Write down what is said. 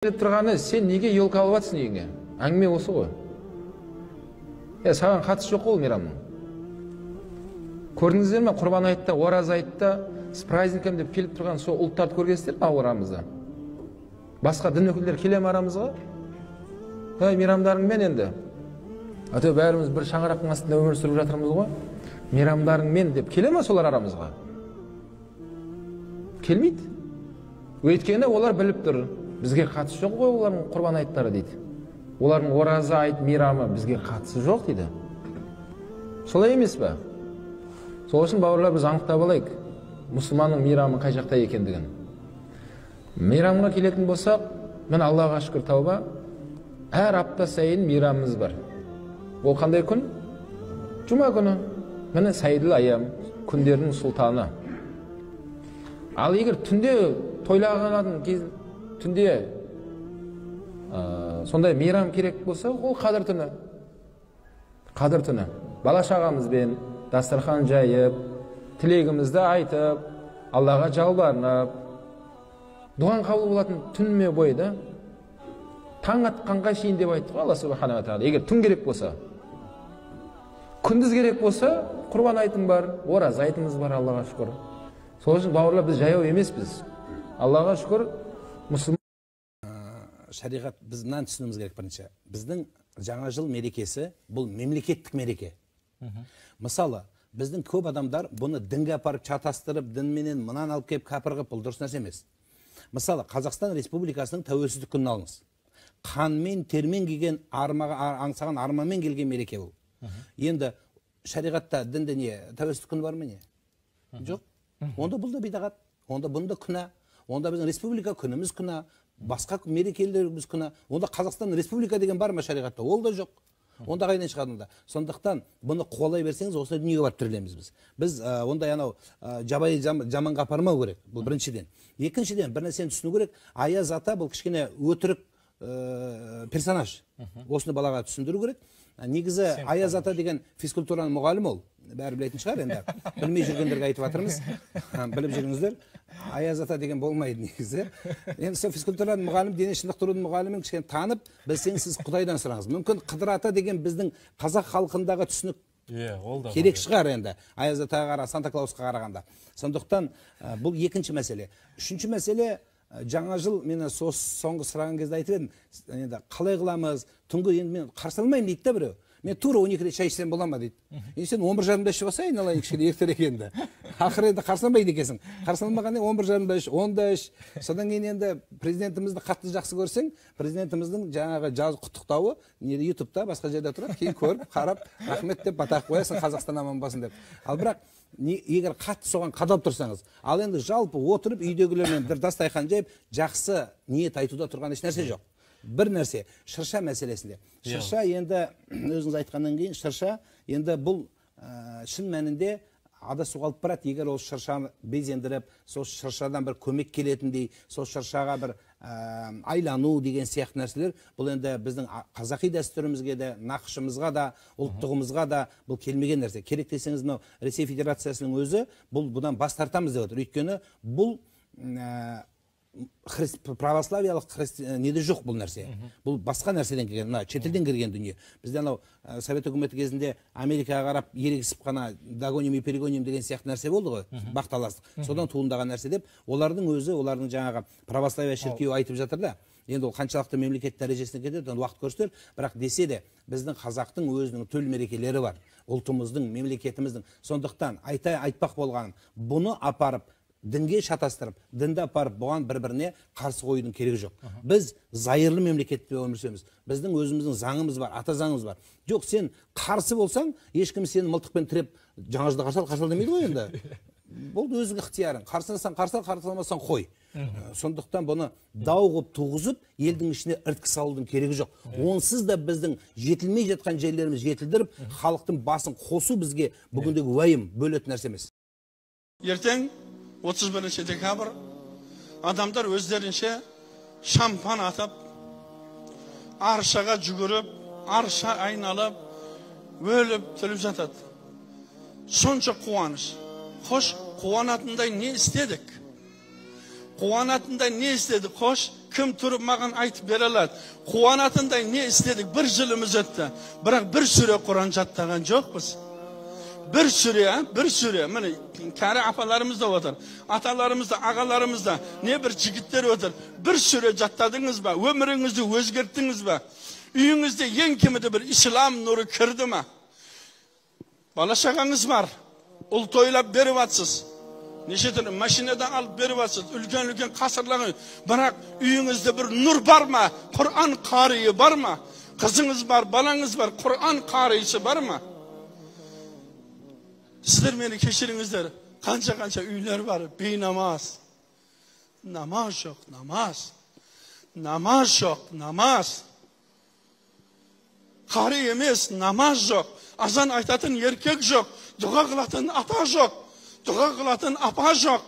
Келіп тұрғаны, сен неге елка алып жатсың үйіңе? Әңгіме осы ғой. Саған қатысы жоқ ол мейрамның. Көрдіңіздер ме, Құрбан айтта, Ораза айтта, с праздником деп келіп тұрған сол ұлттарды көргенсіздер ме арамызда? Басқа дін өкілдері келе ме арамызға? Мейрамдарыңмен енді. Әйтеуір бәріміз бір шаңырақтың астында өмір сүріп жатырмыз ғой. Мейрамдарыңмен деп келе ме солар арамызға? Келмейді. Өйткені олар біліп тұр. Бізге қатысы жоқ қой олардың құрбан айттары дейді. Олардың ораза айт мейрамы бізге қатысы жоқ дейді. Солай емес пе? Сол үшін, бауырлар, біз анықтап алайық мұсылманның мейрамы қай жақта екендігін. Мейрамға келетін болсақ, міне, Аллаға шүкір, тауба, әр апта сайын мейрамымыз бар. Ол қандай күн? Жұма күні. Міне, сайдыл аям, күндердің сұлтаны. Ал егер түнде тойланатын кез, түнде сондай мейрам керек болса, ол Қадір түні. Қадір түні. Бала шағамызбен дастархан жайып, тілегімізді айтып, Аллаға жалбарынып, дұғаң қабыл болатын түнме бойы да, таң атқанға шейін деп айтты ғой Алла субханала тағала. Егер түн керек болса, күндіз керек болса, құрбан айтың бар, ораза айтымыз бар, Аллаға шүкір. Сол үшін, бауырлар, біз жаяу емеспіз. Аллаға шүкір, мұсылман. Шариғат, біз мынаны түсінуіміз керек бірінші. Біздің жаңа жыл мерекесі бұл мемлекеттік мереке. Мысалы, біздің көп адамдар бұны дінге апарып шатастырып, дінменен мынаны алып келіп кәпір қылып, бұл дұрыс нәрсе емес. Мысалы, Қазақстан Республикасының тәуелсіздік күнін алыңыз. Қанмен, термен келген, армаға, аңсаған арманмен келген мереке бұл. Енді шариғатта, дінде не, тәуелсіздік күні бар ма, не? Жоқ. Онда бұл да бидағат, онда бұнда күнә, онда біздің республика күніміз күнә, басқа мерекелеріміз күнә. Онда Қазақстан республика деген бар ма шариғатта? Ол да жоқ. Онда қайдан шығады онда? Сондықтан бұны қуалай берсеңіз, осындай дүниеге барып тірелеміз біз. Біз ондай анау жабайы жаманға апармау керек. Бұл біріншіден. Екіншіден, бір нәрсені түсіну керек. Аяз ата бұл кішкене өтірік персонаж. Осыны балаға түсіндіру керек. Негізі Аяз ата деген физкультураның мұғалімі ол. Бәрі білетін шығар енді. Білмей жүргендерге айтып жатырмыз. Біліп жүріңіздер. Аяз ата деген болмайды негізі. Енді сол физкультураның мұғалімі, дене шынықтырудың мұғалімін кішкене танып, білсеңіз, сіз Құдайдан сұраңыз. Мүмкін Қыдыр ата деген біздің қазақ халқындағы түсінік ол да керек шығар енді. Аяз атаға қара, Санта Клаусқа қарағанда. Сондықтан бұл екінші мәселе. Үшінші мәселе, жаңа жыл, мен сол соңғы сұраған кезде айтып едім, енді қалай қыламыз, түнгі енді мен қарсы алмаймын дейді да біреу. Мен тура 12-де шай ішсем бола ма дейді. Енді сен 11:30-да ішіп алсай, айналайын, кішкене ертерек енді. Ақыры енді қарсы алмайды екенсің. Қарсы алмағаннан 11:30-да іш, 10-да іш. Содан кейін енді президентімізді қатты жақсы көрсең, президентіміздің жаңағы жаз құттықтауы неде, ютубта, басқа жерде тұрады, кейін көріп, қарап, рахмет деп бата қоясың, Қазақстан аман болсын деп. Ал бірақ егер қатты соған қадалып тұрсаңыз, ал енді жалпы отырып үйдегілермен бір дастархан жайып, жақсы ниет айтуда тұрған еш нәрсе жоқ. Бір нәрсе, шырша мәселесінде. Шырша енді өзіңіз айтқаннан кейін, шырша енді бұл шын мәнінде адасуға алып барады, егер ол шыршаны безендіріп, сол шыршадан бір көмек келетіндей, сол шыршаға бір айлану деген сияқты нәрселер, бұл енді біздің қазақи дәстүрімізге де, нақышымызға да, ұлттығымызға да бұл келмеген нәрсе. Керек десеңіз, мынау Ресей Федерациясының өзі бұл бұдан бас тартамыз деп отыр. Өйткені бұл православиялық неде жоқ бұл нәрсе. Бұл басқа нәрседен келген, мына шетелден келген дүние. Бізде анау Совет үкіметі кезінде Америкаға қарап ерегісіп қана догоним и перегоним деген сияқты нәрсе болды ғой, бақталастық. Содан туындаған нәрсе деп, олардың өзі, олардың жаңағы православия шіркеуі айтып жатыр да. Енді ол қаншалықты мемлекет дәрежесіне кетеді, оны уақыт көрсетер. Бірақ десе де біздің қазақтың өзінің төл мерекелері бар, ұлтымыздың, мемлекетіміздің. Сондықтан айтпақ болғаным, бұны апарып дінге шатастырып, дінді апарып бұған бір-біріне қарсы қоюдың керегі жоқ. Біз зайырлы мемлекетте өмір сүреміз. Біздің өзіміздің заңымыз бар, ата заңымыз бар. Жоқ, сен қарсы болсаң, ешкім сені мылтықпен тіреп, жаңа жылда қарсы ал, қарсы ал демейді ғой енді. Болды, өзіңнің ықтиярың. Қарсы алсаң қарсы ал, қарсы алмасаң қой. Сондықтан бұны дау қылып туғызып, елдің ішіне іріткі салудың керегі жоқ. Онсыз да біздің жетілмей жатқан жерлеріміз жетілдіріп, халықтың басын қосу бізге бүгіндегі уайым бөлетін нәрсе емес. Ертең 31 декабрь, адамдар өздерінше шампан атып, аршаға жүгіріп, арша айналып, өліп тіліп жатады. Сонша қуаныш. Хош, қуанатындай не істедік? Қуанатындай не істедік? Хош, Кім тұрып маған айтып бере алады? Қуанатындай не істедік? Бір жылымыз өтті. Бірақ бір сүре Құран жаттаған жоқпыз. Бір сүре, бір сүре. Міне, кәрі апаларымыз да отыр, аталарымыз да, ағаларымыз да, не бір жігіттер отыр. Бір сүре жаттадыңыз ба? Өміріңізді өзгерттіңіз ба? Үйіңізде ең кемінде бір ислам нұры кірді ма? Бала шағаңыз бар, ұл тойлап беріп атсыз. Неше түрлі машинадан алып беріп атсыз, үлкен-үлкен қасырлаған. Бірақ үйіңізде бір нұр бар ма? Құран қариы бар ма? Қызыңыз бар, балаңыз бар, Құран қариысы бар ма? Сіздер мені кешіріңіздер, қанша-қанша үйлер бар, бейнамаз. Намаз жоқ, намаз. Намаз жоқ, намаз. Қары емес, намаз жоқ. Азан айтатын еркек жоқ, дұға қылатын ата жоқ, дұға қылатын апа жоқ.